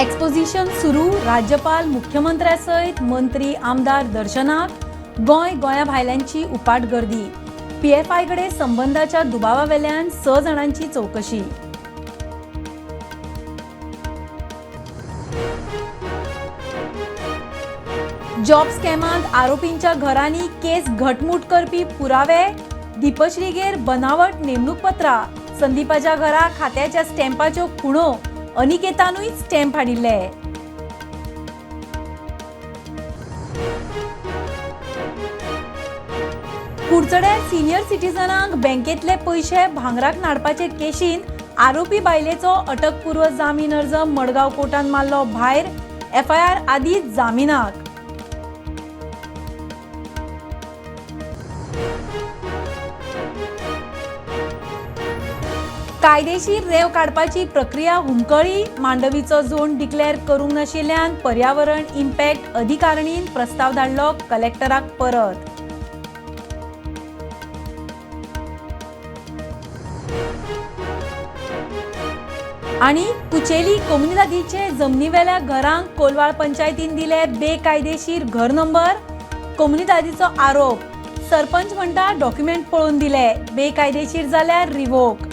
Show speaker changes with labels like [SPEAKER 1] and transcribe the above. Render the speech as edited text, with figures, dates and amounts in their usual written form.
[SPEAKER 1] Exposition सुरू. राज्यपाल, मुख्यमंत्र्या सयत मंत्री, आमदार दर्शनाक. गोंय, गोंया भायल्यांची उपाट गर्दी. पीएफआय कडेन संबंदाच्या दुबावा वेल्यान 6 जाणांची चवकशी. जॉब स्कॅमांत आरोपींच्या घरांनी केस घटमूट करपी पुरावे. दीपश्रीगेर बनावट नेमणूक पत्रां, संदीपाच्या घरा खात्याच्या स्टॅम्पाच्यो खुणो, अनिकेतानूय स्टॅम्प हाडिल्ले. कुडचड्यार सिनियर सिटीजनांक बँकेतले पयशे भांगराक नाडपाचे केशींत आरोपी बायलेचो अटकपूर्व जामीन अर्ज मडगांव कोर्टान मारलो भायर. एफआयआर आदींच जामिनाक. कायदेशीर रेंव काडपाची प्रक्रिया हुमकळी. मांडवीचो झोन डिक्लेअर करूंक नाशिल्ल्यान पर्यावरण इम्पॅक्ट अधिकारणीन प्रस्ताव धाडलो कलेक्टराक परत. आनी कुचेली कोमुनिदादीचे जमनीवेल्या घरांक कोलवाळ पंचायतीन दिले बेकायदेशीर घर नंबर. कोमुनिदादीचो आरोप. सरपंच म्हणटा, डॉक्युमेंट पळोवन दिले, बेकायदेशीर जाल्यार रिवोक.